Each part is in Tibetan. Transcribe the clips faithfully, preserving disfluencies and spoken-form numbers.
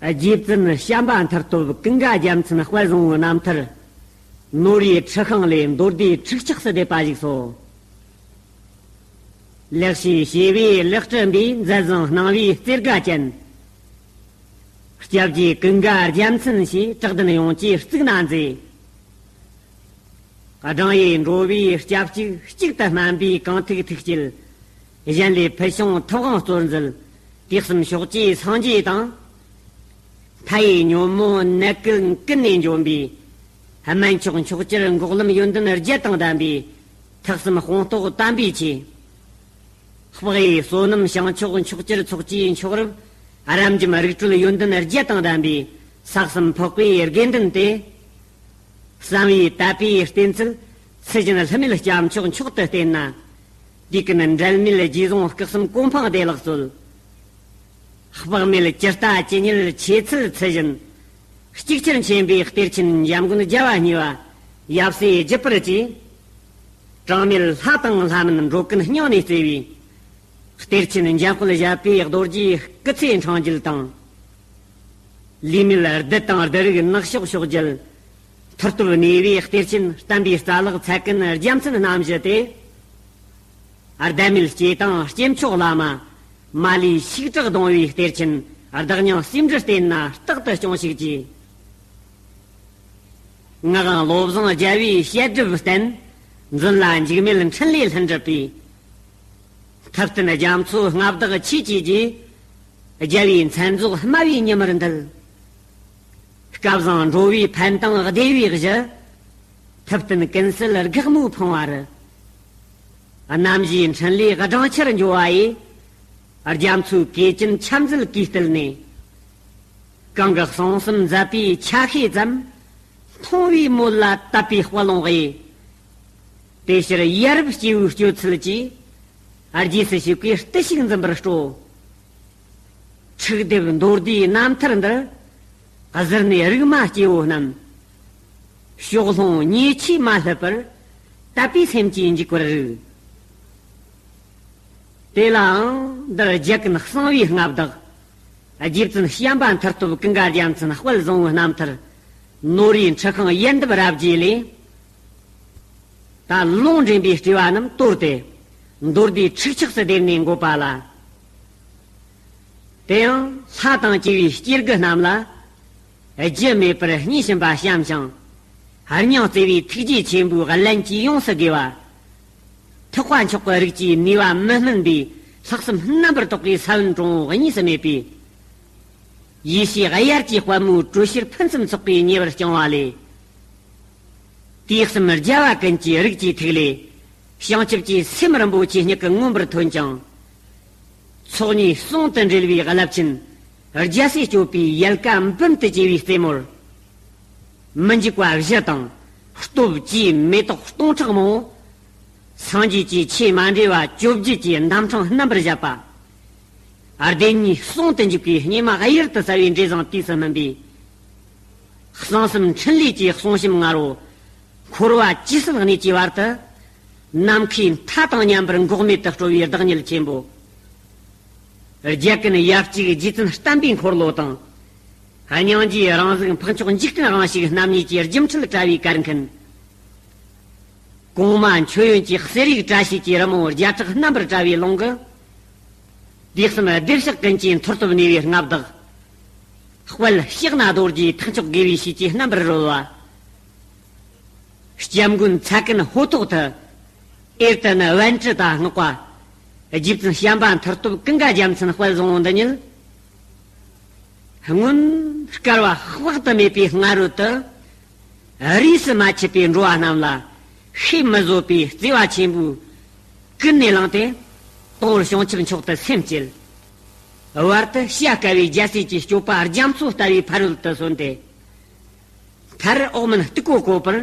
རྗེ་བཙུན་བྱམས་པ་མཐུ་སྟོབས་ཀུན་དགའ་རྒྱལ་མཚན་དཔལ་བཟང་བོའི་རྣམ་ཐར། ནོར་བུའི་ཁྲི་ཤིང་ལས་མདོ་སྡེའི་ཁྲིགས་ཆགས་སུ་བསྡེབས་པ་ཞིག་སོ། ལེགས་བཤད་བྱེ་བའི་ལེགས་བྲིས་འདིའི་མཛད་བཟང་སྣང་བའི་རྩེ་དགའ་ཅན། སྐྱབས་རྗེ་ཀུན་དགའ་རྒྱལ་མཚན་ཞེས་གྲགས་ལྡན་ཡོངས་ཀྱིས་གཙུག་ན་མཛེས། སྒྲེང་ཡེ་འགྲོ་བའི་སྐྱབས་གཅིག་གཅིག་ཏུ་སྨན་པའི་གང་ཐུག་ཐུགས་བསྐྱེད། གཞན་ལས་ཕུལ་བྱུང་ཐུབ་དབང་སྩོལ་མཛད། དུས་གསུམ་ཕྱོགས་བཅུའི་སངས་རྒྱས་དང་། མཐའ་ཡས་ཉོན་མོངས་ནད་ཀུན་ཀུན་ནས་འཇོམས་པའི། སྨན་མཆོག་མཆོག་གྱུར་འགོག་ལམ་ཡོན་ཏན་བརྒྱད་དང་ལྡན་པའི། ཐུགས་བསམ་སྤངས་རྟོགས་དམ་པའི་ཆོས། དཔག་ཡས་བསོད་ནམས་བྱང་ཆུབ་མཆོག་གྱུར་ཚོགས་ཀྱི་མཆོག་རབ། རབ་འབྱམས་རིག་གྲོལ་ཡོན་ཏན་བརྒྱད་དང་ལྡན་པའི། ས་གསུམ་འཕགས་པའི་དགེ་འདུན་ཏེ། བསམ་ཡས་དད་པའི་རྟེན་ཚུལ། ཚུལ་གཞན་ལྷུ་མེད་སྐྱབས་མཆོག་མཆོག་ཏུ་བསྟེན་ན། དུས་ཀུན་འབྲལ་མེད་རྗེས་བཟུང་སྐུ་གསུམ་གོ་འཕང་བདེ་བླག་སྩོལ། དཔག་མེད་ཇི་ལྟ་ཇི་སྙེད་ཆེ་ཚུལ་ཚུལ་བཞིན། གཅིག་ཁྱེར་མཁྱེན་པའི་གཏེར་ཆེན་འཇམ་མགོན་རྒྱལ་བ་གཉིས་པ་ཡབ་སྲས་བརྒྱུད་པར་བཅས། གྲངས་མེད་ལྷ་དང་ལྷ་མིན་འགྲོ་ཀུན་སྙིང་ནས་བརྩེ་བའི། གཏེར་ཆེན་འཇམ་དཔལ་བཞད་པའི་རྡོ་རྗེའི་སྐུ་ཚེ་འཕྲེང་རྒྱུད་དང་། ལུས་མེད་བདུད་དང་བདུད་རིགས་ནག་ཕྱོགས་གཤོག་རྒྱུད། མཐུ་སྟོབས་ནུས་པའི་གཏེར་ཆེན་བསྟན་པའི་རྩ་ལག་ཚད་ཀུན་རྒྱལ་མཚན་རྣམ་བཞི་སྟེ། ལྡན་མིན་སྐྱེས་དང་སྐྱེས་མཆོག་བླ་མ། མ་ལུས་ཤིག་དྲག་གདུང་བའི་གཏེར་ཆེན་བདག་མྱང་སེམས་འདྲིར་བརྟེན་ན་རྟག་ཏུ་སྐྱོངས་ཤིག་ཅེས། ངག་དབང་བློ་བཟང་རྒྱལ་བའི་བཤད་སྒྲུབ་བསྟན། འཛིན་ལ་འཇིགས་མེད་འཕྲིན་ལས་ལྷུན་གྲུབ་པའི། ཐུབ་བསྟན་རྒྱ་མཚོའི་མངའ་བདག་ཆོས་ཀྱི་རྗེ། རྒྱལ་བའི་མཚན་རྫོགས་སྨྲ་བའི་ཉི་མར་འདུད། སྐལ་བཟང་འགྲོ་བའི་ཕན་དང་བདེ་བའི་གཞི། ཐུབ་བསྟན་ཀུན་གསལ་སྒེག་མོའི་ཕང་བ་རུ། རྣམ་བཞིའི་འཕྲིན་ལས་སྦྲང་ཆར་འཇོ་བ་ཡི། རྒྱ་མཚོའི་གོས་ཅན་ཆབ་མཛེས་གོས་སྟོད་ནས། གང་གི་གསུང་གསུམ་མཛད་པའི་ཆ་ཤས་ཙམ། མཐོང་བའི་མོད་ལ་དད་པའི་དཔལ་ལོངས་དབྱེ། དེ་ཕྱིར་ཡ་རབས་སྐྱེས་བུའི་སྤྱོད་ཚུལ་གྱིས། རྗེས་སུ་ཞུགས་པའི་བརྟུལ་ཞུགས་འཛིན་པར་སྤྲོ། འཁྲུག་སྡེབ་མདོ་སྡེའི་རྣམ་ཐར་འདིར། གཟིར་གནས་རིག་མ་སྐྱེ་བོ་རྣམས། ཕྱོགས་ལྷུང་ཉེས་ཆད་མ་སླེབས་པར། དད་པའི་སེམས་ཀྱིས་འཇུག་པར་རིགས། དེ་ལའང་འདིར་རྒྱལ་ཀུན་གསང་བའི་མངའ་བདག་རྗེ་བཙུན་བྱམས་པ་མཐུ་སྟོབས་ཀུན་དགའ་རྒྱལ་མཚན་དཔལ་བཟང་བོའི་རྣམ་ཐར། ནོར་བུའི་འཁྲི་ཤིང་ཡལ་འདབ་རབ་རྒྱས་ལས། ད་ལུང་འདྲེན་པའི་སྤྲོས་པ་རྣམས་དོར་ཏེ། མདོ་སྡེའི་ཁྲིགས་ཆགས་སུ་བསྡེབས་ནས་འགོད་པ་ལ། དེ་ཡང་ལྷ་དང་བཅས་པའི་སྐྱེ་དགུ་རྣམས་ལ། རྒྱུ་མེད་པར་བརྙས་བཞིན་པ་བཤམས་ཤིང་། སྙིང་བརྩེ་བའི་ཐུགས་རྗེ་ཆེན་པོའི་བརླན་གྱིས་ཡོངས་སུ་དགོས་པ། ཐེག་པ་མཆོག་གི་རིགས་ཀྱི་ནུས་པ་མི་སྨིན་པའི་ལྷག་བསམ་རྣམ་པར་དག་པའི་ས་བོན་གྲོང་བོ་གཉིས་སུ་མེད་པའི། ཡེ་ཤེས་དབྱར་གྱི་དཔལ་མོའི་དྲོད་ཕྱིར་ཕུན་སུམ་ཚོགས་པའི་ཉེ་བར་བསྐྱངས་པ་ལས། དུས་གསུམ་རྒྱལ་བ་ཀུན་གྱི་རིགས་ཀྱི་ཐིག་ལེ། བྱང་ཆུབ་ཀྱི་སེམས་རིན་པོ་ཆེ་མྱུ་གུ་མངོན་པར་ཐོན་ཅིང་། ཚོགས་གཉིས་ཟུང་དུ་འབྲེལ་བའི་རླབས་ཆེན། རྒྱལ་སྲས་སྤྱོད་པའི་ཡལ་ག་འབུམ་དུ་བཅས་པའི་རྩེ་མོར། མི་འཇིགས་པ་བཞི་དང་། སྟོབས་བཅས་མེ་ཏོག་སྟོང་ཕྲག་མང་པོ། སངས་རྒྱས་ཀྱི་ཆོས་མ་འདྲེས་པ་བཅོ་བརྒྱད་ཀྱི་རྣམ་འཕྲང་རྣམ་པར་བཞད་པ། བདེན་གཉིས་ཟུང་དུ་འཇུག་པའི་སྙེ་མ་གཡུར་དུ་ཟ་བའི་འབྲས་བཟང་དུས་སུ་སྨིན་པའི། གསང་གསུམ་འཕྲིན་ལས་ཀྱི་གསུང་གཤམ་ང་རོ། འཁོར་བ་ཇི་སྲིད་གནས་ཀྱི་བར་དུ། ནམ་མཁའི་མཐའ་དང་མཉམ་པར་འགོག་མེད་དུ་སྤྲོ་བའི་བདག་ཉིད་ཆེན་པོ། རྒྱལ་ཀུན་ཡབ་གཅིག་རྗེ་བཙུན་བསྟན་པའི་འཁོར་ལོ་དང་། སྙིང་རྗེའི་རང་གཟུགས་འཕགས་མཆོག་འཇིག་རྟེན་དབང་ཕྱུག་རྣམ་གཉིས་ཀྱི་སྒྱུ་འཕྲུལ་དྲ་བའི་གར་མཁན། གོང་མ་མཆོད་ཡོན་གྱི་གསེར་ཡིག་བཀྲ་ཤིས་ཀྱི་རི་མོ་བརྒྱ་ཕྲག་རྣམ་པར་བཀྲ་བའི་ཀློང་གི། དུས་གསུམ་བདེ་གཤེགས་ཀུན་གྱི་མཐུ་སྟོབས་ནུས་པའི་མངའ་བདག་དཔལ་ཕྱག་ན་རྡོ་རྗེའི་ཐེག་མཆོག་དགེ་བའི་བཤེས་ཀྱིས་རྣམ་པར་རོལ་བ། སྐྱབས་མགོན་ཚད་ཀུན་ཧོ་ཐོག་ཏུ། ཨེར་ཏེ་ནི་བན་ཀྲི་ཏ་བསྔགས་པ། རྗེ་བཙུན་བྱམས་པ་མཐུ་སྟོབས་ཀུན་དགའ་རྒྱལ་མཚན་དཔལ་བཟང་བོ་འདི་ཉིད། སྔོན་བསྐལ་བ་དཔག་ཏུ་མེད་པའི་སྔ་རོལ་དུ། རིས་སུ་མ་ཆད་པའི་འགྲོ་བ་རྣམས་ལ་ཤེས་མི་བཟོད་པའི་བརྩེ་བ་ཆེན་པོས་ཀུན་ནས་བསླངས་ཏེ། དང་པོར་བྱང་ཆུབ་མཆོག་ཏུ་སེམས་བསྐྱེད། བར་དུ་བྱ་དཀའ་བའི་རྒྱལ་སྲས་ཀྱི་སྤྱོད་པ་རྒྱ་མཚོ་ལྟ་བུའི་ཕ་རོལ་ཏུ་སོན་ཏེ། མཐར་འོག་མིན་སྟུག་པོ་བཀོད་པར།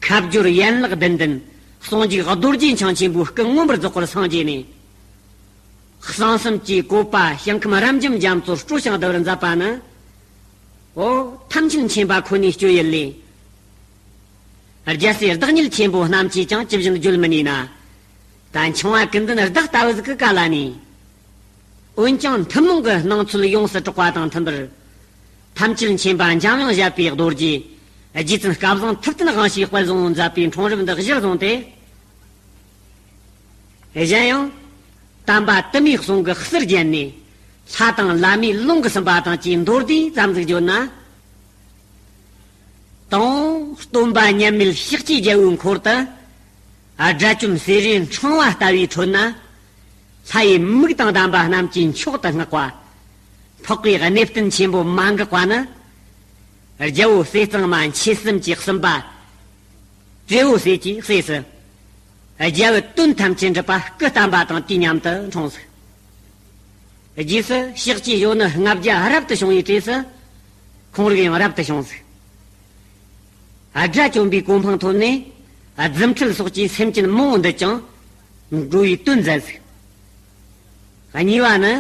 ཁ་སྦྱོར་ཡན་ལག་བདུན་ལྡན་ཟུང་འཇུག་རྡོ་རྗེ་འཆང་ཆེན་པོའི་སྐུ་མངོན་པར་རྫོགས་པར་སངས་རྒྱས་ནས། གསང་གསུམ་གྱི་བཀོད་པ་ཞིང་ཁམས་རབ་འབྱམས་རྒྱ་མཚོར་སྤྲོ་ཞིང་བརྡལ་བར་མཛད་པ་ནི། འོ་ཐམས་ཅད་མཁྱེན་པ་ཁོ་ནའི་སྤྱོད་ཡུལ་ལས། རྒྱལ་སྲས་བདག་ཉིད་ཆེན་པོ་རྣམས་ཀྱིས་ཀྱང་ཇི་བཞིན་བརྗོད་མི་ནུས་ན། ད་འཆིང་བ་ཀུན་ལྡན་བདག་ལྟ་བུ་ཟིག་གི་བཀའ་ལ་ནི། འོན་ཀྱང་ཐུན་མོང་གི་སྣང་ཚུལ་ཡོངས་སུ་གྲགས་པ་དང་མཐུན་པར། ཐམས་ཅད་མཁྱེན་པ་འཇམ་དབྱངས་བཞད་པའི་རྡོ་རྗེས། རྗེ་བཙུན་སྐལ་བཟང་ཐུབ་བསྟན་དབང་ཕྱུག་དཔལ་བཟང་པོས་མཛད་པའི་འཁྲུངས་རབས་འདི་གཞིར་བཟུང་སྟེ། གཞན་ཡང་། དམ་པ་དུ་མའི་གསུང་གི་ཟུར་བརྒྱན་ནས། ལྷ་དང་བླ་མའི་ལུང་གིས་ཟིན་པ་དང་བཅས་མདོར་བསྡུས་ཙམ་ཟིག་བརྗོད་ན། དང་པོ་སྟོན་པ་མཉམ་མེད་ཤཱཀྱའི་རྒྱལ་པོའི་འཁོར་དུ། དགྲ་བཅོམ་གསེར་རིའི་འཕྲེང་བ་ལྟ་བུའི་ཁྲོད་ན། ལྷ་ཡི་མིག་དང་ལྡན་པ་རྣམས་ཀྱིས་མཆོག་ཏུ་བསྔགས་པ། འཕགས་པའི་གནས་བརྟན་ཆེན་པོ་མ་འགགས་པ་ནི། རྒྱལ་པོ་ཟས་གཙང་མ་མཆེད་གསུམ་གྱིས་གསུམ་པ། དྲེའུ་ཟས་ཀྱི་སྲས་སུ། རྒྱལ་པོའི་དོན་ཐམས་ཅད་འགྲུབ་པ་སྐུ་བལྟམས་པ་དང་དུས་མཉམ་དུ་འཁྲུངས་ཟིག། རྗེས་སུ་ཤཱཀྱའི་གཞོན་ནུ་ལྔ་བརྒྱ་རབ་ཏུ་བྱུང་བའི་གྲས་སུ། ཁོང་རིགས་ཡང་རབ་ཏུ་བྱུང་ཟིག། དགྲ་བཅོམ་པའི་གོ་འཕང་ཐོབ་ནས། རྫུ་འཕྲུལ་སོགས་ཀྱིས་སེམས་ཅན་མང་པོ་འདུལ་ཅིང་། འགྲོ་བའི་དོན་མཛད་ཟིག། གཉིས་པ་ནི།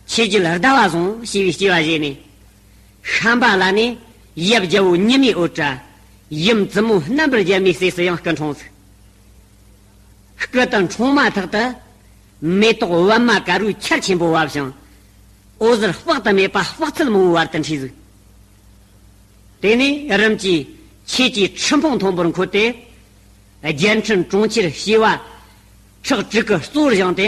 ཆོས་རྒྱལ་ཟླ་བ་བཟང་ཞེས་པའི་སྐྱེ་བ་བཞེས་ནས། ཤམ་བྷ་ལ་ནས་ཡབ་རྒྱལ་པོ་ཉི་མའི་འོད་དྲ། ཡུམ་བཙུན་མོ་རྣམ་པར་རྒྱལ་མའི་སྲས་སུ་ཡང་སྐུ་འཁྲུངས་ཟིག། སྐུ་དུ་འཁྲུངས་མ་ཐག་ཏུ། མེ་ཏོག་པད་མ་དཀར་པོའི་ཆར་ཆེན་པོ་བབས་ཤིང་། འོད་ཟེར་དཔག་ཏུ་མེད་པ་དཔག་ཚད་མང་པོའི་བར་དུ་འཕྲོས་ཟིག། དེ་ནས་རིམ་གྱིས་ཆོས་ཀྱི་ཁྲི་འཕང་མཐོན་པོར་འཁོད་དེ། རྒྱལ་ཕྲན་གྲོང་ཁྱེར་བྱེ་བ་ཁྲག་ཁྲིག་གི་གཙོ་བོར་བཞེངས་ཏེ།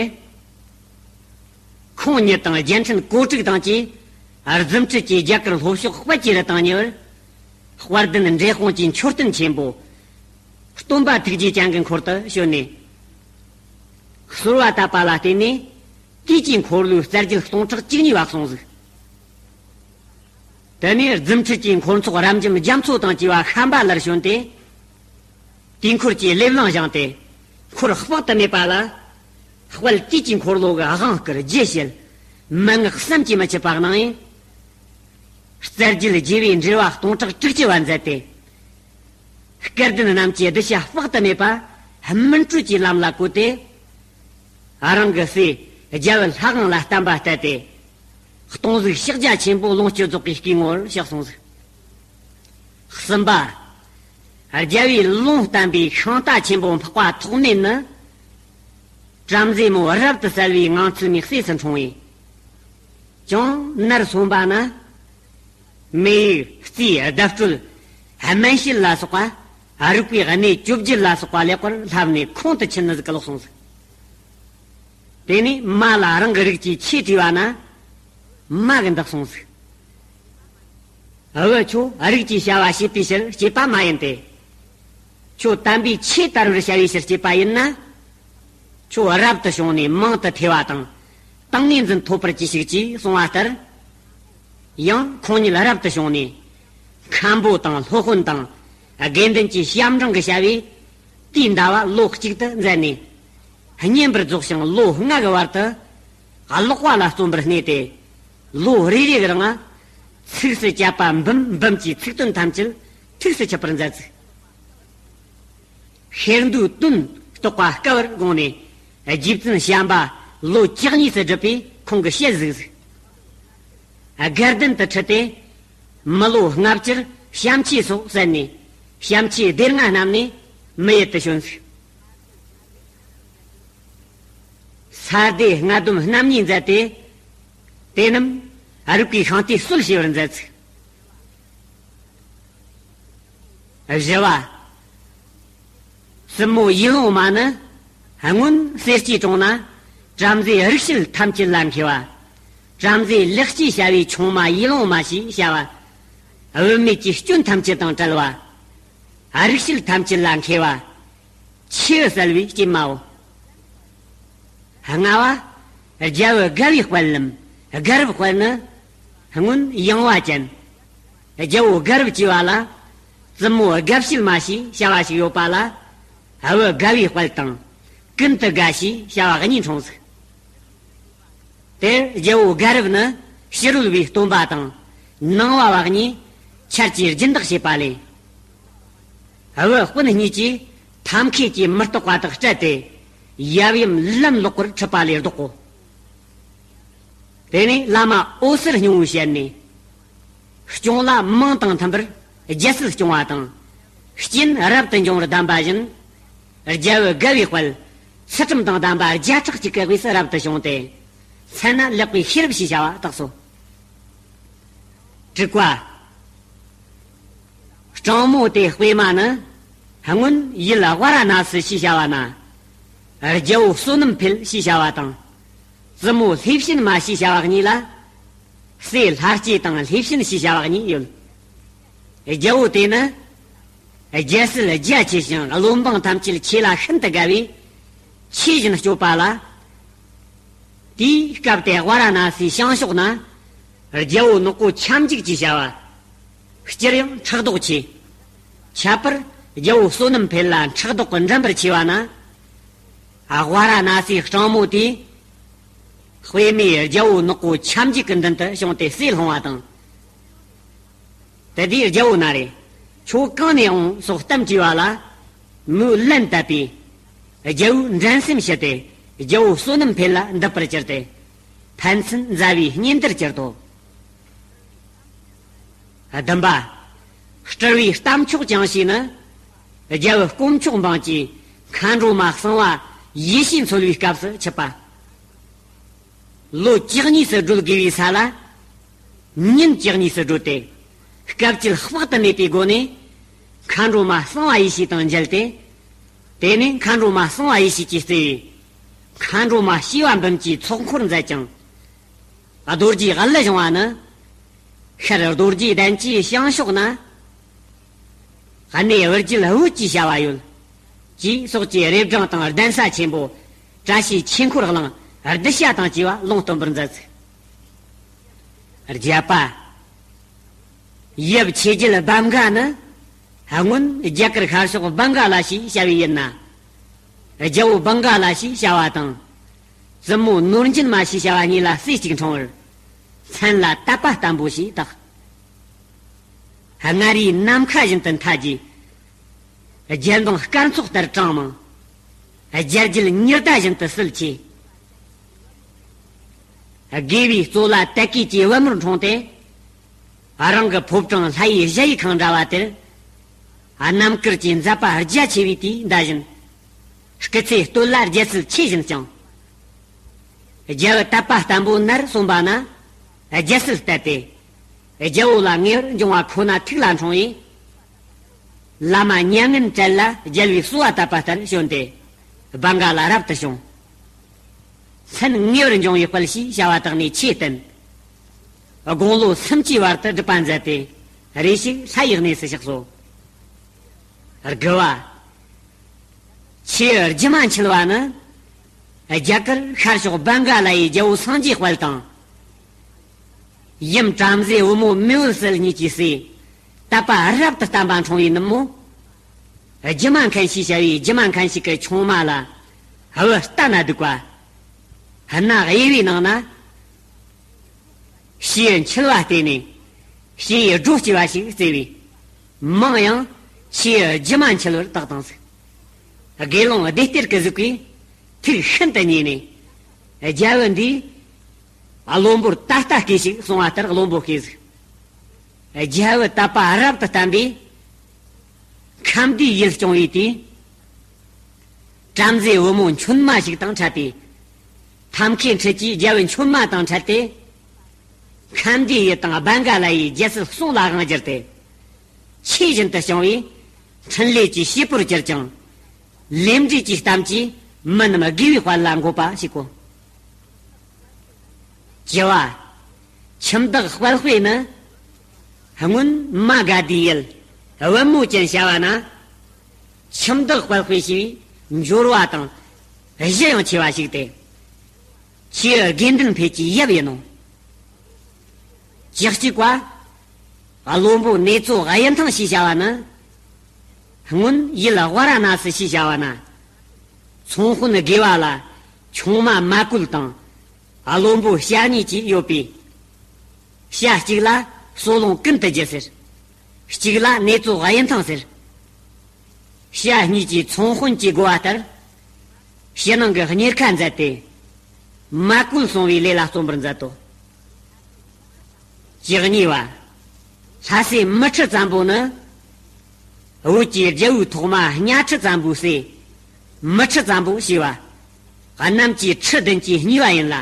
ཁོང་ཉིད་དང་རྒྱལ་ཕྲན་གོ་དྲུག་དང་བཅས། རྫུ་འཕྲུལ་གྱི་རྒྱ་གར་ལྷོ་ཕྱོགས་དཔལ་གྱི་རི་དང་ཉེ་བར། དཔལ་ལྡན་འབྲས་སྤུངས་ཀྱི་མཆོད་རྟེན་ཆེན་པོ། སྟོན་པ་ཐུགས་རྗེ་ཅན་གྱི་འཁོར་དུ་བྱོན་ནས། གསོལ་བ་བཏབ་པ་ལ་བརྟེན་ནས། དུས་ཀྱི་འཁོར་ལོའི་རྩ་རྒྱུད་སྟོང་ཕྲག་བཅུ་གཉིས་པ་གསུངས་ཟིག། དེ་ནས་རྫུ་འཕྲུལ་གྱི་འཁོར་ཚོགས་རབ་འབྱམས་རྒྱ་མཚོ་དང་བཅས་པ་ཤམ་བྷ་ལར་བྱོན་ཏེ། དུས་འཁོར་གྱི་གླེགས་བམ་བཞེངས་ཏེ། འཁོར་དཔག་ཏུ་མེད་པ་ལ། དཔལ་དུས་ཀྱི་འཁོར་ལོ་གི་དབང་བསྐུར་རྒྱས་བཤད། མན་ངག་བསམ་གྱིས་མི་ཁྱབ་པ་གནང་ཡིན། རྩ་རྒྱུད་རྒྱས་པའི་འགྲེལ་པ་སྟོང་ཕྲག་དྲུག་ཅུ་བ་མཛད་དེ། སྐལ་ལྡན་རྣམས་ཀྱི་གདུལ་བྱ་དཔག་ཏུ་མེད་པ་སྨིན་གྲོལ་གྱི་ལམ་ལ་བཀོད་དེ། རང་གི་སྲས་རྒྱལ་བུ་ལྷ་དབང་ལ་བསྟན་པ་གཏད་དེ། སྟོང་གཟུགས་ཕྱག་རྒྱ་ཆེན་པོ་ལོངས་སྤྱོད་རྫོགས་པའི་སྐུའི་ངོ་བོར་གཤེགས་སོང་ཟིག། གསུམ་པ། རྒྱལ་བའི་ལུང་བསྟན་པའི་ཤིང་རྟ་ཆེན་པོ་འཕགས་པ་ཐོགས་མེད་ནི། བྲམ་ཟེ་མོ་རབ་ཏུ་གསལ་བའི་ངང་ཚུལ་མའི་སྲས་སུ་འཁྲུངས་པས། ཀྱང་ནར་སོན་པ་ན། མི་ཡུལ་རྩིས་བརྡ་སྤྲོད་སྨན་དཔྱད་ལ་སོགས་པ། རིག་པའི་གནས་བཅོ་བརྒྱད་ལ་སོགས་པ་ལེགས་པར་བསླབས་ནས་ཁོང་དུ་ཆུད་ནི་ཟིག་གི་ལོག་སོང་ཟིག། དེ་ནས་མ་ལ་རང་གི་རིགས་ཀྱི་ཆོས་དྲིས་པ་ན། མ་གིས་འདི་གསུངས་ཟིག། བུ་ཁྱོད་རིགས་ཀྱི་བྱ་བ་བྱེད་པའི་ཕྱིར་སྐྱེས་པ་མ་ཡིན་ཏེ། ཁྱོད་དམ་པའི་ཆོས་དར་བར་བྱ་བའི་ཕྱིར་སྐྱེས་པ་ཡིན་ན། ཁྱོད་རབ་ཏུ་བྱུང་ནས་མང་དུ་ཐོས་པ་དང་། ཏིང་ངེ་འཛིན་ཐོབ་པར་གྱིས་ཤིག་ཅེས་གསུངས་པ་ལྟར། ཡང་ཁོང་ཉིད་རབ་ཏུ་བྱུང་ནས། མཁན་པོ་དང་སློབ་དཔོན་དང་། དགེ་འདུན་གྱི་ཞབས་འབྲིང་གི་བྱ་བས། དུས་འདའ་བ་ལོ་གཅིག་ཏུ་མཛད་ནས། བསྙེན་པར་རྫོགས་ཤིང་ལོ་ལྔ་གི་བར་དུ། ཀློག་པ་ལ་བརྩོན་པར་གནས་ཏེ། ལོ་རེ་རེ་གི་རིང་ང་། ཚིགས་སུ་བཅད་པ་འབུམ་འབུམ་གྱི་ཚིག་དོན་ཐམས་ཅད་ཐུགས་སུ་ཆུད་པར་མཛད་ཟིག། ཤེར་འདུའི་དོན་རྟོགས་པ་སྐལ་བར་དགོངས་ནས། རྗེ་བཙུན་བྱམས་པ་ལོ་བཅུ་གཉིས་སུ་བསྒྲུབས་པས་ཁོང་གི་ཞལ་གཟིགས་ཟིག། དགའ་ལྡན་དུ་ཁྲིད་དེ། མི་ལོ་ལྔ་བཅུར་བྱམས་ཆོས་སོགས་གསན་ནས། བྱམས་ཆོས་སྡེ་ལྔ་བསྣམས་ནས་མི་ཡུལ་དུ་བྱོན་ཟིག། ས་སྡེ་ལྔ་སྡོམ་རྣམ་གཉིས་མཛད་དེ། དེ་རྣམས་རིག་པའི་ཤིང་རྟའི་སྲོལ་ཞེས་པར་མཛད་ཚིག། བཞི་བ། བཙུན་མོ་ཡུལ་ལུང་མ་ནི། སྔོན་གསེར་སྐྱའི་གྲོང་ན། བྲམ་ཟེ་རིག་བྱེད་ཐམས་ཅད་ལ་མཁས་པ། བྲམ་ཟེ་ལེགས་སྐྱེས་བྱ་བའི་ཆུང་མ་ཡུལ་ལུང་མ་ཞེས་བྱ་བ། བུད་མེད་ཀྱི་སྐྱོན་ཐམས་ཅད་དང་བྲལ་བ། རིག་བྱེད་ཐམས་ཅད་ལ་མཁས་པ། ཆེས་གསལ་བའི་སྐྱེས་མའོ། ལྔ་བ། རྒྱལ་བུ་དགའ་བའི་དཔལ་ལམ། དགའ་རབ་དཔལ་ནི། སྔོན་ཡངས་པ་ཅན། རྒྱལ་པོ་དགའ་རབ་ཅེས་པ་ལ། བཙུན་མོ་དགའ་བྱེད་མ་ཞེས་བྱ་བ་ཞིག་ཡོད་པ་ལ། བུ་དགའ་བའི་དཔལ་དང་། ཀུན་ཏུ་དགའ་ཞེས་བྱ་བ་གཉིས་འཁྲུངས་ཟིག། དེར་རྒྱལ་པོ་དགའ་རབ་ནི་ཕྱི་རོལ་པའི་སྟོན་པ་དང་། ནང་པ་བ་གཉིས་ཆར་གྱིས་སྦྱིན་བདག་བྱས་པ་ལས། བུ་སྤུན་གཉིས་ཀྱིས་ཐབས་མཁས་ཀྱིས་མི་རྟག་པ་དག་བསྐྲད་དེ། ཡབ་ཡུམ་ལམ་ལོག་པར་ཁྲིད་པ་ལས་བཟློག་གོ། དེ་ནས་བླ་མ་འོད་ཟེར་སྙིང་པོའི་ཞལ་ནས། སྐྱོང་བླ་མིང་དང་མཐུན་པར་རྒྱལ་སྲིད་སྐྱོང་བ་དང་། རྐྱེན་རབ་ཏུ་འབྱུང་བར་གདམས་པ་བཞིན། རྒྱལ་པོ་དགའ་བའི་དཔལ། ཚུལ་ཁྲིམས་དང་ལྡན་པ་བརྒྱ་ཕྲག་གཅིག་གི་དབུས་སུ་རབ་ཏུ་བྱུང་སྟེ། མཚན་ན་ལེགས་པའི་ཤེས་རབ་ཞེས་བྱ་བ་བཏགས་སོ། དྲུག་པ། དྲང་མོ་དེ་དཔེ་མ་ནི། སྔོན་ཡུལ་ཝཱ་ར་ཎ་སི་ཞེས་བྱ་བ་ན། རྒྱལ་པོ་བསོད་ནམས་འཕེལ་ཞེས་བྱ་བ་དང་། བཙུན་མོ་ལྷས་བྱིན་མ་ཞེས་བྱ་བ་གཉིས་ལ། སྲས་ལྷ་སྐྱེས་དང་ལྷས་བྱིན་ཞེས་བྱ་བ་གཉིས་ཡོད། རྒྱལ་པོ་དེ་ནི། རྒྱལ་སྲིད་རྒྱ་ཆེ་ཞིང་བློན་འབངས་ཐམས་ཅད་ཆོས་ལ་ཤིན་ཏུ་དགའ་བའི་ཆོས་བཞིན་སྤྱོད་པ་ལ། དེའི་སྐབས་དེ་ཝཱ་ར་ཎ་སིའི་བྱང་ཕྱོགས་ན། རྒྱལ་པོ་ནག་པོ་ཁྱབ་འཇུག་ཅེས་བྱ་བ། སྤྱིར་ཡང་ཕྲག་དོག་ཆེ། ཁྱད་པར་རྒྱལ་པོ་བསོད་ནམས་འཕེལ་ལ་ཕྲག་དོག་གི་འགྲན་པར་ཆེ་བ་ན། ཝཱ་ར་ཎ་སིའི་སྤྲང་མོ་དེས། དཔེ་མེད་རྒྱལ་པོ་ནག་པོ་ཁྱབ་འཇུག་གི་མདུན་དུ་བྱུང་སྟེ་སྲོད་ལྷུང་བ་དང་། དེ་དུས་རྒྱལ་པོ་ན་རེ། ཁྱོད་གང་ནས་འོང་སོགས་གཏམ་དྲིས་པ་ལ། མོས་ལན་བཏབ་པས། རྒྱལ་པོས་འགྲན་སེམས་ཞི་སྟེ། རྒྱལ་པོ་བསོད་ནམས་འཕེལ་ལ་འདུད་པར་གྱུར་ཏེ། ཕན་ཚུན་མཛའ་བའི་གཉེན་དུ་གྱུར་ཏོ། བདུན་པ། སྤྲུལ་པའི་གཏམ་མཆོག་ཀྱང་ཞེས་ནི། རྒྱལ་པོ་དཀོན་མཆོག་འབངས་ཀྱིས་མཁའ་འགྲོ་མ་གསང་བ་ཡེ་ཤེས་འཚོལ་བའི་སྐབས་སུ་འཆད་པ། ལོ་བཅུ་གཉིས་སུ་བགྲོད་དགོས་པའི་ས་ལ། ཉིན་བཅུ་གཉིས་སུ་བགྲོད་དེ། སྐབས་བཅུ་དཔག་ཏུ་མེད་པའི་སྒོ་ནས། མཁའ་འགྲོ་མ་གསང་བ་ཡེ་ཤེས་དང་མཇལ་ཏེ། དེ་ནས་མཁའ་འགྲོ་མ་གསང་བ་ཡེ་ཤེས་ཀྱིས་གཙོས་པའི། མཁའ་འགྲོ་མ་བྱེ་བ་འབུམ་གྱིས་ཚོགས་འཁོར་མཛད་ཅིང་། རྡོ་རྗེའི་གླུ་བྱུང་བ་ནི། ཤར་རྡོ་རྗེ་གདན་གྱི་བྱང་ཕྱོགས་ན། གནས་བུ་རྒྱུད་བོད་ཅེས་བྱ་བ་ཡོད། ཅེས་སོགས་ཀྱི་རེབ་སྦྲང་དང་གདན་ས་ཆེན་པོ། བཀྲ་ཤིས་ཆོས་འཁོར་གླིང་། གདུལ་བྱ་དང་བཅས་པ་ལུང་སྟོན་པར་མཛད་ཚུལ། བརྒྱད་པ། ཡབ་ཆོས་རྒྱལ་བཾ་ག་ནི། སྔོན་རྒྱ་གར་ཤར་ཕྱོགས་བང་ག་ལ་ཞེས་བྱ་བའི་ཡུལ་ན། རྒྱལ་པོ་བང་ག་ལ་ཞེས་བྱ་བ་དང་། བཙུན་མོ་ནོར་འབྱིན་མ་ཞེས་བྱ་བ་གཉིས་ལ་སྲས་གཅིག་འཁྲུངས་པར། མཚན་ལ་དད་པ་བརྟན་པོ་ཞེས་བཏགས། སྔར་ཡི་ནམ་མཁའ་བཞིན་དུ་མཐའ་རྒྱས། རྒྱལ་འབངས་སྐར་ཚོགས་ལྟར་གྲངས་མང་། རྒྱལ་རྒྱུད་ཉི་ཟླ་བཞིན་དུ་བསིལ་ཆེ། དགེ་བའི་གཙོ་ལ་དད་གུས་ཀྱི་བུ་མོར་འཁྲུངས་ཏེ། རང་གི་ཕོ་བྲང་ལྷ་ཡི་གཞལ་ཡས་ཁང་འདྲ་བ་དེར། རྣམ་དཀར་གྱི་མཛད་པ་རྒྱ་ཆེ་བའི་དུས་འདའ་བཞིན། སྐུ་ཚེའི་སྟོད་ལ་རྒྱལ་སྲིད་ཆེ་བཞིན་བསྐྱངས། རྒྱལ་པོ་དད་པ་བརྟན་པོ་ནར་སོན་པ་ན། རྒྱལ་སྲིད་གཏད་དེ། རྒྱལ་པོ་ལ་ངེས་པར་འབྱུང་བ་ཁོ་ན་ཐུགས་ལ་འཁྲུངས་པས། བླ་མ་མྱ་ངན་བྲལ་ལ་རྒྱལ་བའི་གསོལ་བ་བཏབ་པ་ལྟར་བྱོན་ཏེ། བང་ག་ལ་རབ་ཏུ་བྱུང་། མཚན་ངེས་པར་འབྱུང་བའི་དཔལ་ཞེས་བྱ་བ་དག་ནས་ཆོས་བསྟན། དགུང་ལོ་སུམ་ཅུའི་བར་དུ་སྒྲུབ་པ་མཛད་དེ། རེ་ཞིག་ལྷ་ཡི་གནས་སུ་གཤེགས་སོ། དགུ་བ། ཆོས་རྒྱུད་མ་འཆད་པ་ནི། རྒྱ་གར་ཤར་ཕྱོགས་བང་ག་ལ་ཡི་རྒྱལ་པོ་སངས་རྒྱས་དཔལ་དང་། ཡུམ་བྲམ་ཟེ་བུ་མོ་མེས་དབོན་གསལ་གཉིས་ཀྱི་སྲས། དད་པ་རབ་ཏུ་བརྟན་པ་འཁྲུངས་པའི་ནུབ་མོ། སྒྱུ་མ་མཁན་ཞེས་བྱ་བའི་སྒྱུ་མ་མཁན་ཞིག་གི་ཆུང་མ་ལ། བུ་ལྟ་ན་སྡུག་པ། སྣ་གཡས་པའི་ནང་ན། ཕྱིའི་འཆལ་བ་བལྟས་ནས། ཕྱིའི་སྒྲོ་སྐྱེ་བ་ཞིག་བརྩེ་བས། མིང་ཡང་ཕྱིའི་སྒྱུ་མ་འཆལ་བར་བཏགས་དང་ཟེར། དགེ་སློང་བདེ་སྟེར་གྱི་གཟུགས་ཀྱིས་ཐུགས་ཤིན་ཏུ་མཉེས་ནས། རྒྱལ་པོ་འདིས་བློན་པོར་ད་ལྟ་སྐད་ཅིག་གསུང་བ་ལྟར་བློན་པོ་སྐད་ཟིག། རྒྱལ་པོ་དད་པ་རབ་ཏུ་བརྟན་པས། ཁམས་བདེའི་ཡུལ་སྐྱོང་བའི་དུས། བྲམ་ཟེ་བུ་མོ་འཆོན་མ་ཞིག་དང་འཕྲད་པས། ཐབས་མཁས་འཕྲུལ་གྱིས་རྒྱལ་པོ་འཆོན་མ་དང་འཕྲད་དེ། ཁམས་བདེའི་ཡུལ་དང་བང་ག་ལ་ཡི་རྒྱལ་སྲིད་ཟུང་ལ་དབང་བསྒྱུར་ཏེ། ཆོས་བཞིན་དུ་སྐྱོང་བས། འཕྲིན་ལས་ཀྱི་བྱེད་པོར་གྱུར་ཀྱང་། ལས་འབྲས་ཀྱི་གཏམ་གྱིས་མི་རྣམས་དགེ་བའི་དཔལ་ལ་འགོད་པ་ཞིག་གོ། བཅུ་བ། ཁྱིམ་བདག་དཔལ་དཔེ་ནི། སྔོན་མ་ག་དྷིའི་ཡུལ། བུ་མོ་ཅན་བྱ་བ་ན། ཁྱིམ་བདག་དཔལ་དཔེ་ཞེས་པའི་འབྱོར་བ་དང་། གཞི་ཡང་ཆེ་བ་ཞིག་སྟེ། ཆེས་དགེ་འདུན་ཕལ་གྱི་ཡབ་ཡིན་ནོ། བཅུ་གཅིག་པ། བློན་པོ་ནེ་ཙོ་གཡུ་ཐང་ཞེས་བྱ་བ་ནི། སྔོན་ཡུལ་ཝཱ་ར་ཎ་སི་ཞེས་བྱ་བ་ན། ཚོང་དཔོན་དགེ་བ་ལ་ཆུང་མ་མ་བཀོལ་དང་། བློན་པོ་བྱ་གཉིས་ཀྱིས་ཡོད་པས། བྱ་གཅིག་ལ་སོ་ལོང་ཀུན་ཏུ་རྒྱུ་ཟེར། གཅིག་ལ་ནེ་ཙོ་གཡུ་ཐང་ཟེར། བྱ་གཉིས་ཀྱིས་ཚོང་དཔོན་གྱི་བསྒོ་བ་ལྟར། ཕྱི་ནང་གི་གཉེར་ཁ་མཛད་དེ། མ་བཀོལ་སོང་བའི་ལས་ལ་བརྩོན་པར་མཛད་དོ། བཅུ་གཉིས་པ། ལྷ་སྲས་མི་ཁྲི་བཙན་པོ་ནི། བོད་ཀྱི་རྒྱལ་པོའི་ཐོག་མ་གཉའ་ཁྲི་བཙན་པོའི་སྲས། མི་ཁྲི་བཙན་པོ་ཞེས་པ། གནམ་གྱི་ཁྲི་བདུན་གྱི་གཉིས་པ་ཡིན་ལ།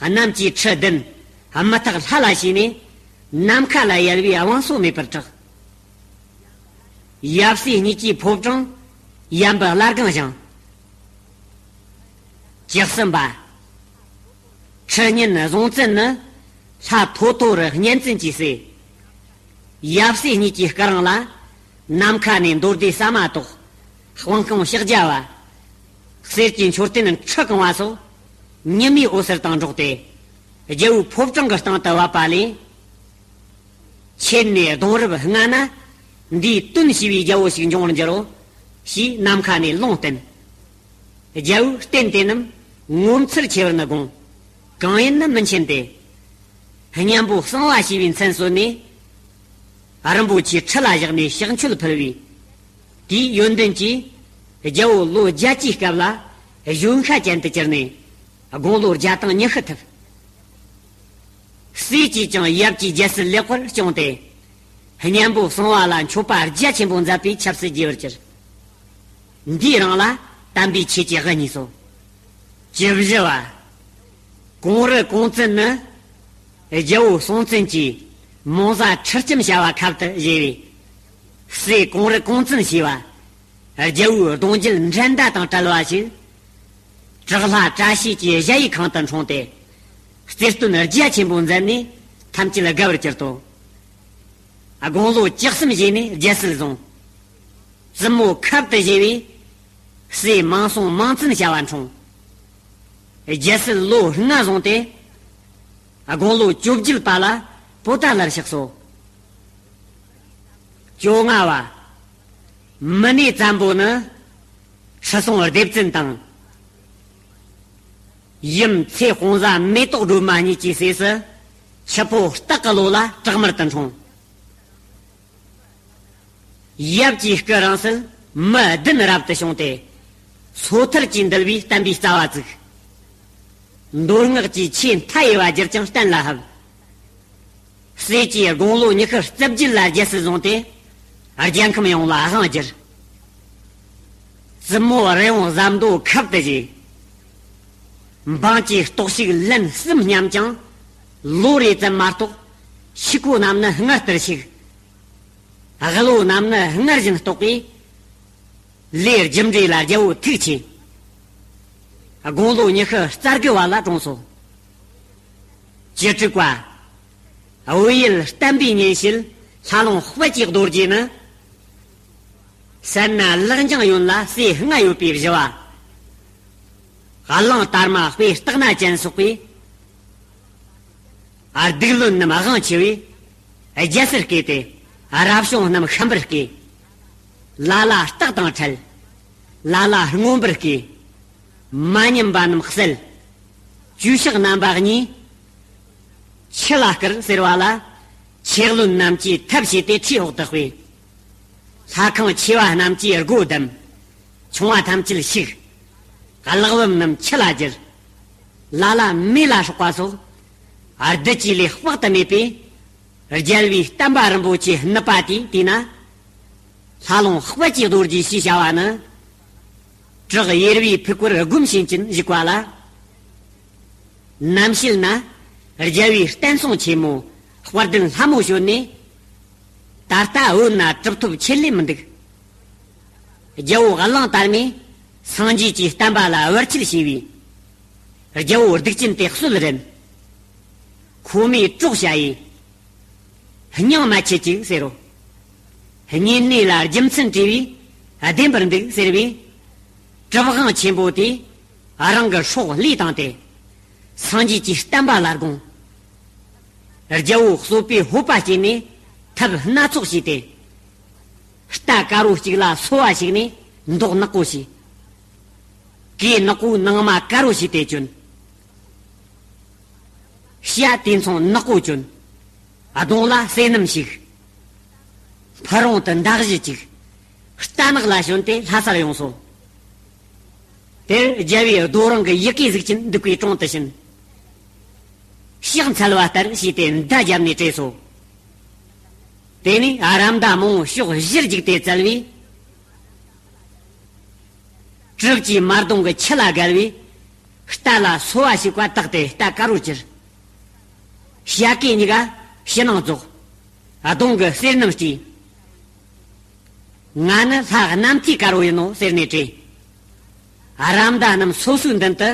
གནམ་གྱི་ཁྲི་བདུན། མི་ཐག་ལྷ་ལ་ཕྱེ་ནས། ནམ་མཁའ་ལ་ཡལ་བའི་བང་སོ་མེད་པར་གྲགས། ཡབ་སྲས་གཉིས་ཀྱི་ཕོ་བྲང་ཡན་པའི་བླ་སྒང་བཞེངས། བཅུ་གསུམ་པ། ཁྲི་གཉན་བཟུང་བཙན་ནི་ལྷ་ཐོ་ཐོ་རི་གཉན་བཙན་གྱི་སྲས། ཡབ་སྲས་གཉིས་ཀྱི་སྐུ་རིང་ལ་ནམ་མཁའ་ནས་མདོ་སྡེ་ཟ་མ་ཏོག། དཔང་རྐང་ཕྱག་རྒྱ་བ། གསེར་གྱི་མཆོད་རྟེན་ཁྲི་གང་བ་སོགས་ཉི་མའི་འོད་ཟེར་དང་འགྲོགས་ཏེ། རྒྱལ་པོའི་ཕོ་བྲང་གི་སྟེང་དུ་བབས་པ་ལས། ཁྱེད་ནས་གདུང་རབས་ལྔ་ན་འདིའི་སྟོན་ཞེས་པའི་རྒྱལ་པོ་ཞིག་འབྱུང་བར་འགྱུར་རོ། ཞེས་ནམ་མཁའ་ནས་ལུང་བསྟན། རྒྱལ་པོའི་རྟེན་དེ་རྣམས་ངོ་མཚར་ཆེ་བར་ནི་དགོངས། གང་ཡིན་ནི་མི་མཁྱེན་ཏེ། གཉན་པོ་གསང་བ་ཞེས་པའི་མཚན་གསོལ་ནས། རིན་པོ་ཆེའི་ཁྲི་ལ་བཞག་ནས་ཕྱག་མཆོད་ཕུལ་བས། དེའི་ཡོན་ཏན་གྱིས་རྒྱལ་པོ་ལོ་བརྒྱད་ཅུའི་སྐབས་ལ་གཞོན་ཤ་ཅན་དུ་གྱུར་ནས་དགུང་ལོ་བརྒྱ་དང་ཉི་ཤུ་ཐུབ། སྲས་ཀྱིས་ཀྱང་ཡབ་ཀྱི་རྒྱལ་སྲིད་ལེགས་པར་སྐྱོང་སྟེ། གཉན་པོ་གསང་བ་ལ་མཆོད་པ་རྒྱ་ཆེན་པོ་མཛད་པས་ཆབ་སྲིད་རྒྱས་པར་གྱུར། འདིའི་རིང་ལ་དམ་པའི་ཆོས་ཀྱི་དབུ་བརྙེས་སོ། བཅུ་བཞི་བ། གོང་རི་གོང་བཙུན་ནི། རྒྱལ་པོ་སྲོང་བཙན་གྱིས་མོང་བཟའ་ཁྲི་ལྕམ་བྱ་བ་ཁབ་ཏུ་བཞེས་པས། སྲས་གོང་རི་གོང་བཙུན་ཞེས་པ། རྒྱལ་པོའི་གདུང་རྒྱུད་འགྲན་ཟླ་དང་བྲལ་བ་ཞིག། བྲག་ལྷ་བཀྲ་ཤིས་ཀྱི་གཞལ་ཡས་ཁང་དུ་འཁྲུངས་ཏེ། རྩེ་སྟོན་རྒྱ་ཆེན་པོ་མཛད་ནས་ཐམས་ཅད་དགའ་བར་གྱུར་ཏོ། དགུང་ལོ་བཅུ་གསུམ་བཞེས་ནས་རྒྱལ་སྲིད་བཟུང་། བཙུན་མོ་ཁབ་ཏུ་བཞེས་པས། སྲས་མང་སྲོང་མང་བཙན་བྱ་བ་འཁྲུངས། རྒྱལ་སྲིད་ལོ་ལྔ་བཟུང་སྟེ། དགུང་ལོ་བཅོ་བརྒྱད་པ་ལ་པོ་ཏཱ་ལར་གཤེགས་སོ། བཅོ་ལྔ་བ། མི་ནས་བཙན་པོ་ནི་ཁྲི་སྲོང་ལྡེ་བཙན་དང་། ཡུམ་ཚེ་དཔོན་བཟའ་མེ་ཏོག་སྒྲོལ་མ་གཉིས་ཀྱི་སྲས་སུ་ཆུ་ཕོ་སྟག་གི་ལོ་ལ་བྲག་དམར་དུ་འཁྲུངས། ཡབ་ཀྱི་སྐུ་རིང་སྲིད་མི་བདུན་རབ་ཏུ་བྱུང་སྟེ། སོ་ཐར་གྱིས་འདུལ་བའི་བསྟན་པའི་རྩ་བ་བཙུགས། མདོ་སྔགས་ཀྱི་ཆོས་མཐའ་ཡས་པ་བསྒྱུར་ཀྱང་གཏན་ལ་ཕབ། སྲས་ཀྱིས་དགུང་ལོ་ཉི་ཤུ་རྩ་བརྒྱད་ལ་རྒྱལ་སྲིད་བཟུང་སྟེ། རྒྱལ་ཁམས་ཡོངས་ལ་དབང་བསྒྱུར། བཙུན་མོ་རི་བོང་བཟའ་མདོ་ཁབ་ཏུ་བཞེས། འབངས་ཀྱིས་ལྟོགས་ཤིག་ལན་གསུམ་སྙམ་ཀྱང་། ལོ་རེ་ཙམ་མ་གཏོགས་ཕྱུག་པོ་རྣམས་ནི་སྔར་ལྟར་ཕྱུག། ཀླུ་རྣམས་ནི་སྔར་བཞིན་ལྟོགས་པས། ལས་རྒྱུ་འབྲས་ལ་རྒྱལ་པོ་ཐུགས་ཆེ། དགུང་ལོ་ཉི་ཤུ་རྩ་དགུ་བ་ལ་གྲོངས་སོ། བཅུ་དྲུག་པ། བོད་ཡུལ་བསྟན་པའི་ཉིན་བྱེད་ལྷ་ལུང་དཔལ་གྱི་རྡོ་རྗེ་ནི། སད་ན་ལེགས་འགྱིང་ཡོན་ལ་སྲས་ལྔ་ཡོད་པའི་བཞི་བ། གླང་དར་མ་དཔེ་སྟག་སྣ་ཅན་སོགས་པས། སྡིག་བློན་རྣམས་དབང་ཆེ་བས། རྒྱལ་སྲིད་བསྐོས་ཏེ། རབ་བྱུང་རྣམས་བཤན་པར་བསྐོས། ལ་ལ་སྟག་དང་ཕྲལ། ལ་ལ་རྔོན་པར་བསྐོས། མ་ཉན་པ་རྣམས་བསད། བཅུ་ཕྱག་རྣམ་པ་གཉིས། ཁྱི་ལ་བསྐུར་ཟེར་བ་ལ། ཆེ་བློན་རྣམས་ཀྱིས་ཐབས་བྱས་ཏེ་ཁྲིའི་འོག་ཏུ་སྤོས། ལྷ་ཁང་ཆེ་བ་རྣམས་ཀྱིས་སྒོ་བསྡམས། ཆུང་བ་ཐམས་ཅད་བཤིག། གླེགས་བམ་རྣམས་ཁྱི་ལ་བསྒྱུར། ལ་ལ་མེ་ལ་སྲེག་པ་སོགས། བདུད་ཀྱི་ལས་དཔག་ཏུ་མེད་པས། རྒྱལ་བའི་བསྟན་པ་རིན་པོ་ཆེ་ནུབ་པ་དེའི་དུས་ན། ལྷ་ལུང་དཔལ་གྱི་རྡོ་རྗེ་ཞེས་བྱ་བ་ནི། བྲག་ཡེར་བའི་ཕུག་པར་སྒོམ་བྱིན་ཅན་བཞུགས་པ་ལ། ནམ་ཕྱེད་ན་རྒྱལ་བའི་བསྟན་སྲུང་ཆེན་མོ་དཔལ་ལྡན་ལྷ་མོ་བྱོན་ནས། ད་ལྟ་བོད་ན་གྲུབ་ཐོབ་ཆེད་ལས་མི་འདུག། རྒྱལ་པོ་གླང་དར་མས་སངས་རྒྱས་ཀྱི་བསྟན་པ་ལ་བར་ཆད་བྱས་པས། རྒྱལ་པོ་སྡིག་ཅན་དེ་གསོད་རན། ཁོ་མོས་གྲོགས་བྱ་ཡི། སྙིང་མ་ཆད་ཅིག་ཟེར་རོ། གཉེན་ཉེ་ལ་རྒྱུ་མཚན་དྲིས་པས་བདེན་པར་འདུག་ཟེར་བས། གྲུབ་དབང་ཆེན་པོ་དེས་རང་གི་སྲོག་བློས་བཏང་སྟེ། སངས་རྒྱས་ཀྱི་བསྟན་པ་ལ་དགོངས། རྒྱལ་པོ་གསོད་པའི་ཧོབ་པ་སྐྱེས་ནས་ཐབས་སྣ་ཚོགས་བྱས་ཏེ། རྟ་དཀར་པོ་གཅིག་ལ་སོ་བ་ཞིག་ནས་མདོག་ནག་པོ་བྱས། གོས་ནག་པོའི་ནང་མ་དཀར་པོ་བྱས་ཏེ་གྱོན། ཞྭ་དེ་མཚུངས་ནག་པོ་གྱོན། གདོང་ལ་བསོད་སྣམས་ཞིག། ཕུ་རོང་དུ་མདའ་གཞུ་གཅིག། རྟ་ནག་ལ་ཞོན་ཏེ་ལྷ་སར་ཡོང་སོ། དེར་རྒྱལ་པོས་རྡོ་རིང་གི་ཡི་གེ་གཟུགས་ཅན་འདུག་པའི་དྲུང་དུ་ཕྱིན། ཕྱག་འཚལ་བ་ལྟར་བྱས་ཏེ་མདའ་བརྒྱབ་ནས་བྲོས་སོ། དེ་ནས་ར་མདའ་མང་པོ་ཕྱོགས་བཞིར་རྒྱུགས་ཏེ་བཙལ་བས། གྲུབ་ཀྱི་དམར་གདོང་གི་ཁྱི་ལ་བརྒལ་བས། རྟ་ལ་སོ་བ་ཞིག་པ་བཏགས་ཏེ་རྟ་དཀར་པོར་གྱུར། ཞྭ་གོས་གཉིས་ཀ་ཕྱི་ནང་རྫོགས། གདོང་གི་བསོད་སྣམས་བྲིས། ང་ནི་ལྷ་གནམ་མཐའི་དཀར་པོ་ཡིན་ནོ་ཟེར་ནས་དྲིས། ར་མདའ་རྣམས་སོ་སོའི་མདུན་དུ་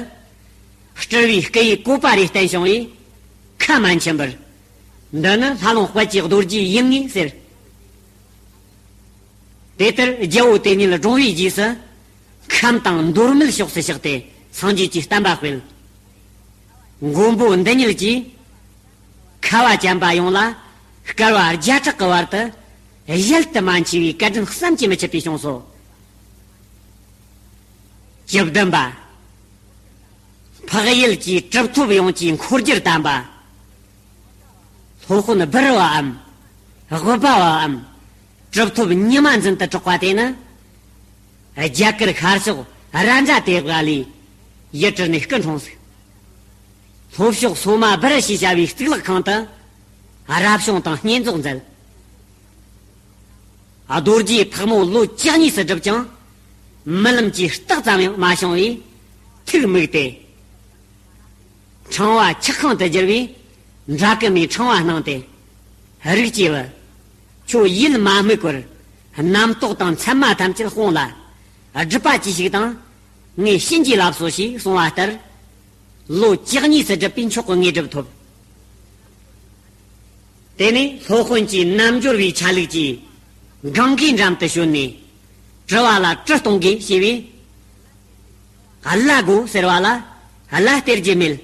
སྤྲུལ་པའི་སྐུ་ཡི་བཀོད་པ་རེ་བསྟན་བྱུང་བས་ཁ་མ་འཆམ་པར། འདི་ནི་ལྷ་ལུང་དཔལ་གྱི་རྡོ་རྗེ་ཡིན་ངེས་ཟེར། དེ་ལྟར་རྒྱལ་པོ་དེ་ཉིད་སྒྲུང་བའི་རྗེས་སུ་ཁམས་དང་མདོ་སྨད་ཕྱོགས་སུ་གཤེགས་ཏེ་སངས་རྒྱས་ཀྱི་བསྟན་པ་སྤེལ། མགོན་པོ་འདི་ཉིད་ཀྱིས་ཁ་བ་ཅན་པ་ཡོངས་ལ་བསྐལ་པ་བརྒྱ་ཕྲག་གི་བར་དུ་གཞལ་དུ་མ་མཆིས་པའི་བཀའ་དྲིན་བསམ་གྱིས་མི་ཁྱབ་པའི་བྱུང་སོ། བཅུ་བདུན་པ། འཕགས་ཡུལ་གྱི་གྲུབ་ཐོབ་ཡོངས་ཀྱི་འཁོར་རྒྱུར་བསྟན་པ། སློབ་དཔོན་འབུལ་བའམ་དབུ་བ་བའམ་གྲུབ་ཐོབ་ཉི་མ་འཛིན་དུ་གྲགས་པ་དེ་ནི། རྒྱ་གར་ཤར་ཕྱོགས་ར་མཛའ་དེ་ག་ལས་ཡུལ་གྲུ་ནས་སྐུ་འཁྲུངས་ཟིག། ལྷོ་ཕྱོགས་སོ་མ་བུ་ར་ཞེས་བྱ་བའི་གཙུག་ལག་ཁང་དུ་རབ་བྱུང་དང་བསྙེན་རྫོགས་མཛད། རྡོ་རྗེ་ཕག་མོ་ལོ་བཅུ་གཉིས་སུ་བསྒྲུབས་ཀྱང་། རྨི་ལམ་གྱི་རྟགས་ཙམ་ཡང་མ་བྱུང་བས་ཐུགས་མིག་སྟེ། ཕྲེང་བ་ཆག་ཁང་དུ་བསྒྱུར་བས་འདྲ་ཀུ་མའི་ཕྲེང་བ་སྣང་སྟེ། རིགས་ཀྱི་བུ། ཁྱོད་ཡིད་མ་དམིགས་པར་རྣམ་རྟོག་དང་མཚན་མ་ཐམས་ཅད་སྤོངས་ལ། སྒྲུབ་པ་ཅི་ཞིག་དང་། ངས་བྱིན་གྱིས་བརླབས་སོ་ཞེས་གསུངས་པ་ལྟར། ལོ་བཅུ་གཉིས་སུ་བསྒྲུབས་པས་མཆོག་གི་དངོས་གྲུབ་ཐོབ། དེ་ནས་སློབ་དཔོན་གྱིས་རྣལ་འབྱོར་བའི་ཆ་ལུགས་ཀྱིས་གངྒཱའི་འགྲམ་དུ་བྱོན་ནས་དྲི་བ་ལ་དྲི་གཏོང་དགོས་ཞེས་པས། བླ་དགོ་ཟེར་བ་ལ་བླ་སྟེར་རྒྱུ་མེད།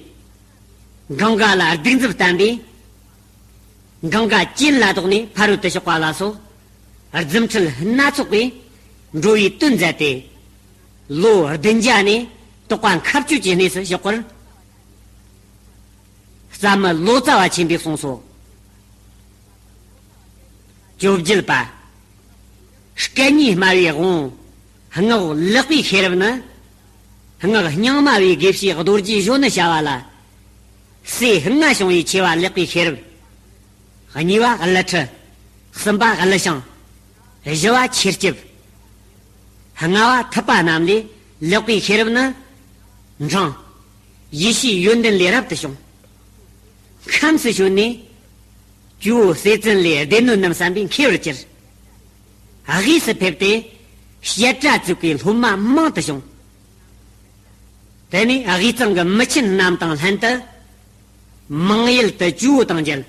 གངྒཱ་ལ་གདུག་རྩུབ་བསྟན་པས། གངྒཱ་གྱེན་ལ་ལྡོག་ནས་ཕ་རོལ་ཏུ་ཕྱོགས་པ་ལ་སོགས་རྫུ་འཕྲུལ་སྣ་ཚོགས་པས་འགྲོ་བའི་དོན་མཛད་དེ། ལོ་བདུན་བརྒྱ་ནས་དོགས་པ་མཁའ་སྤྱོད་ཀྱི་གནས་སུ་གཤེགས་པར། རྩ་མི་ལོ་ཙཱ་བ་ཆེན་པོས་གསུངས་སོ། བཅོ་བརྒྱད་པ། སྐད་གཉིས་སྨྲ་བའི་དབང་། སྔགས་ལེགས་པའི་ཤེས་རབ་ནི། སྔགས་རྙིང་སྨྲ་བའི་དགེ་བཤེས་རྡོ་རྗེ་གཞོན་ནུ་བྱ་བ་ལ། སྲས་ལྔ་བྱུང་བའི་ཆེ་བ་ལེགས་པའི་ཤེས་རབ། གཉིས་པ་ཀླུ་ཁྲི། གསུམ་པ་ཀླུ་ཤིང་། བཞི་བ་ཆོས་སྐྱབས། ལྔ་བ་ཐུབ་པ་རྣམས་ལས་ལེགས་པའི་ཤེས་རབ་ནི། འབྲིང་། ཡེ་ཤེས་ཡོན་ཏན་ལས་རབ་ཏུ་བྱུང་། ཁམས་སུ་བྱོན་ནས། ཇོ་བོ་ཟས་བཙུན་ལས་སྡེ་སྣོད་རྣམས་བསམ་པས་མཁས་པར་གྱུར། དབུས་སུ་ཕེབས་ཏེ་བཤད་གྲྭ་བཙུགས་པའི་སློབ་མ་མང་དུ་བྱུང་། དེ་ནས་དབུས་གཙང་གི་མི་ཆེན་རྣམས་དང་ལྷན་དུ་མང་ཡུལ་དུ་ཇོ་བོ་དང་མཇལ།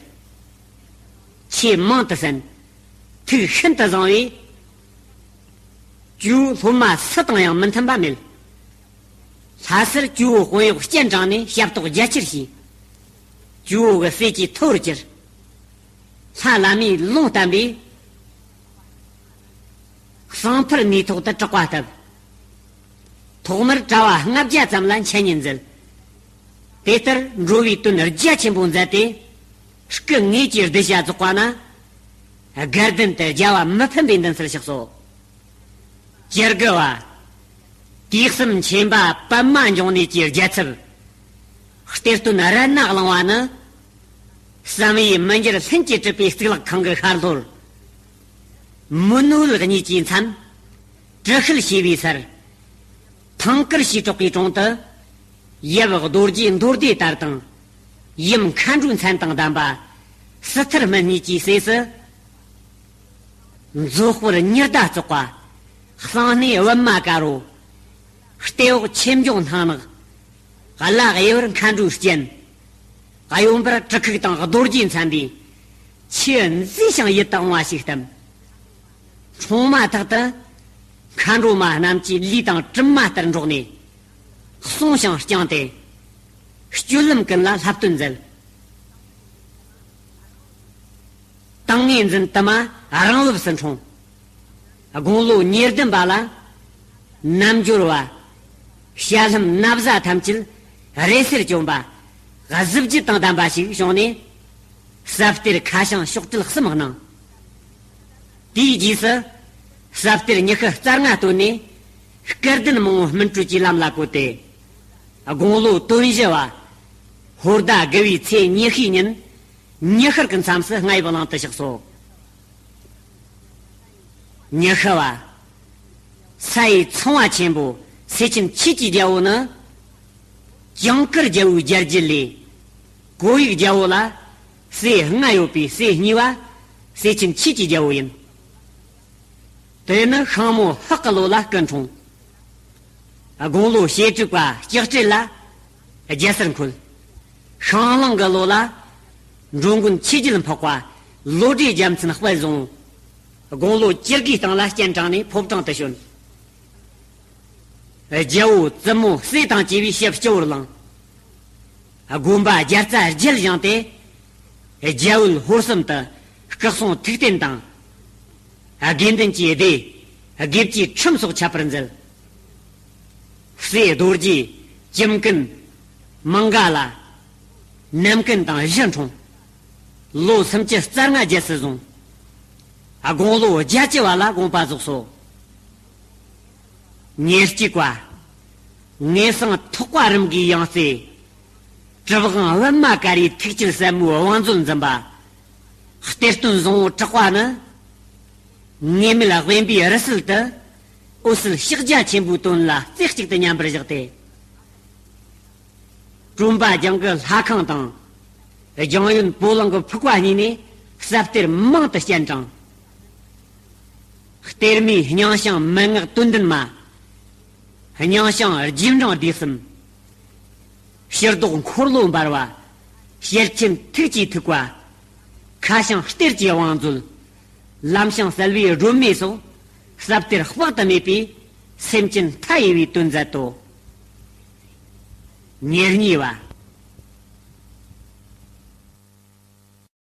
ཆོས་མང་དུ་གསན། ཐུགས་ཤིན་ཏུ་བཟང་བས། ཇོ་བོའི་སློབ་མ་སུ་དང་ཡང་མི་མཐུན་པ་མེད། ལྷ་སར་ཇོ་བོའི་དཔོན་གཡོག་སྤྱན་དྲངས་ནས་ཞབས་ཏོག་རྒྱ་ཆེར་བྱས། ཇོ་བོ་གི་སྲས་ཀྱིས་ཐུ་བོར་གྱུར། ལྷ་བླ་མས་ལུང་བསྟན་པས། གསང་ཕུར་ནུས་ཐོག་ཏུ་གྲགས་པ་བཏབ། ཐོག་མར་གྲྭ་བ་ལྔ་བརྒྱ་ཙམ་ལ་འཆད་ཉན་མཛད། དེ་ལྟར་འགྲོ་བའི་དོན་རྒྱ་ཆེན་པོ་མཛད་དེ། སྐུ་དངོས་ཀྱི་གདུལ་བྱ་རྫོགས་པ་ན། དགའ་ལྡན་དུ་རྒྱལ་བ་མི་ཕམ་པའི་མདུན་སར་གཤེགས་སོ། བཅུ་དགུ་བ། དུས་གསུམ་མཁྱེན་པ་པདྨ་འབྱུང་གནས་ཀྱི་རྒྱལ་ཚབ། གཏེར་སྟོན་རཏྣ་གླིང་པ་ནི། བསམ་ཡས་མི་འགྱུར་ལྷུན་གྱིས་གྲུབ་པའི་གཙུག་ལག་ཁང་གི་ཤར་ལྷོར། མུན་བོད་གཉིས་ཀྱི་མཚམས། དྲི་ཤུལ་ཞེས་པའི་སར། ཐང་དཀར་ཞེས་གྲགས་པའི་དྲུང་དུ། ཡབ་རྡོ་རྗེ་མདོ་སྡེ་ལྟར་དང་། ཡུམ་མཁའ་འགྲོའི་མཚན་དང་ལྡན་པ། སི་ཐུར་སྨན་གཉིས་ཀྱི་སྲས་སུ། མཛོ་སྐོར་ཉི་ཟླ་བཙོག་པ། གསང་སྣེ་པདྨ་དཀར་པོ། ལྟེ་འོག་ཆོས་འབྱུང་སྣང་ནག། བརླ་གཡས་པར་མཁའ་འགྲོའི་སྤྱན། གཡོན་པར་གྲི་ཁུག་དང་རྡོ་རྗེས་མཚན་པའི། ཆེས་མཛེས་ཤིང་ཡིད་དུ་འོང་བ་ཞིག་བསྟན། འཕྲོང་མ་ཐག་ཏུ། མཁའ་འགྲོ་མ་རྣམས་ཀྱིས་ལུས་དང་གྲིབ་མ་ལྟར་འགྲོགས་ནས། གསུང་ཞིང་བསྐྱངས་ཏེ། སྤྱོད་ལམ་ཀུན་ལ་བསླབ་སྟོན་མཛད། ཏིང་ངེ་འཛིན་དུ་མ་རང་བབས་སུ་འཁྲུངས། དགུང་ལོ་ཉེར་བདུན་པ་ལ། རྣལ་འབྱོར་བ། བཤད་ལྷམ་ན་བཟའ་ཐམས་ཅད་རེ་སེར་གྱོན་པ། གཟི་བརྗིད་དང་ལྡན་པ་ཞིག་བྱུང་ནས། ཟབ་གཏེར་ཁ་བྱང་ཤོག་དྲིལ་གསུམ་གནང་། དེའི་རྗེས་སུ། ཟབ་གཏེར་ཉི་ཤུ་རྩ་ལྔ་བཏོན་ནས། སྐལ་ལྡན་མང་པོ་སྨིན་གྲོལ་གྱི་ལམ་ལ་བཀོད་དེ། དགུང་ལོ་དོན་བཞི་བ། ཧོར་ཟླ་དགུ་བའི་ཚེས་ཉི་ཤུའི་ཉིན། ཉི་ཤར་གྱི་མཚམས་སུ་རྔ་ཡབ་གླིང་དུ་གཤེགས་སོ། ཉི་ཤུ་བ། ས་ཡི་ཚངས་པ་ཆེན་པོ་སེ་ཆེན་ཆོས་ཀྱི་རྒྱལ་པོ་ནི། ཇིང་གུར་རྒྱལ་པོའི་རྒྱལ་རྒྱུད་ལས། ཀོ་ཡུག་རྒྱལ་པོ་ལ་སྲས་ལྔ་ཡོད་པའི་སྲས་གཉིས་པ་སེ་ཆེན་ཆོས་ཀྱི་རྒྱལ་པོ་ཡིན། དེ་ནི་ཤིང་མོ་ཧག་གི་ལོ་ལ་སྐུ་འཁྲུངས། དགུང་ལོ་ཞེ་དྲུག་པ་ལྕགས་སྤྲེལ་ལ་རྒྱལ་སར་འཁོད། ཤིང་གླང་གི་ལོ་ལ་འགྲོ་མགོན་ཆོས་རྒྱལ་འཕགས་པ་བློ་གྲོས་རྒྱལ་མཚན་དཔལ་བཟང་དགུང་ལོ་བཅུ་དགུའི་སྟེང་ལ་སྤྱན་དྲངས་ནས་ཕོ་བྲང་དུ་བྱོན། རྒྱལ་པོ་བཙུན་མོ་སྲས་དང་བཅས་པའི་ཞབས་སྤྱི་བོར་བླངས། དགོན་པ་རྒྱལ་རྩ་བརྒྱད་བཞེངས་ཏེ། རྒྱལ་པོའི་ཧོར་གསུམ་དུ་སྐུ་གསུང་ཐུགས་རྟེན་དང་། དགེ་འདུན་གྱི་སྡེ། དགེ་བཅུའི་ཁྲིམས་སོགས་ཁྱབ་པར་མཛད། སྲས་རྡོ་རྗེ། གྱིམ་ཀུན། མང་ག་ལ། ནམ་ཀུན་དང་བཞི་འཁྲུངས། ལོ་སུམ་ཅུ་རྩ་ལྔ་རྒྱལ་སྲིད་བཟུང་། དགུང་ལོ་བརྒྱད་ཅུ་བ་ལ་དགོངས་པ་རྫོགས་སོ། ཉེར་གཅིག་པ། ངེས་སེང་ཐོག་པ་རིམ་གྱི་ཡང་རྩེ། གྲུབ་དབང་པདྨ་ག་རའི་ཐུགས་བསྐྱེད་ཟབ་མོའི་བང་མཛོད་འཛིན་པ། གཏེར་སྟོན་བཟང་པོ་གྲགས་པ་ནི། ངེས་མེད་དབེན་པའི་རི་སུལ་དུ། འོད་གསལ་ཕྱག་རྒྱ་ཆེན་པོའི་དོན་ལ་རྩེ་གཅིག་ཏུ་མཉམ་པར་བཞག་སྟེ། གྲོམ་པ་ལྗང་གི་ལྷ་ཁང་དང་། ལྗང་གཡོན་སྤོ་ལང་གི་ཕུག་པ་གཉིས་ནས་ཟབ་གཏེར་མང་དུ་སྤྱན་དྲངས། གཏེར་མའི་སྙིང་བྱང་མན་ངག་དོན་ལྡན་མ། སྙིང་བྱང་རྗེས་འབྲང་སྡེ་གསུམ། ཕྱིར་ལྡོག་འཁོར་ལོ་འབར་བ། ཞལ་ཆེམས་ཐུགས་ཀྱི་ཐུག་པ། ཁ་བྱང་གཏེར་གྱི་བང་མཛོད། ལམ་བྱང་གསལ་བའི་སྒྲོན་མེ་སོགས། ཟབ་གཏེར་དཔག་ཏུ་མེད་པས་སེམས་ཅན་མཐའ་ཡས་པའི་དོན་མཛད་དོ། ཉེར་གཉིས་པ།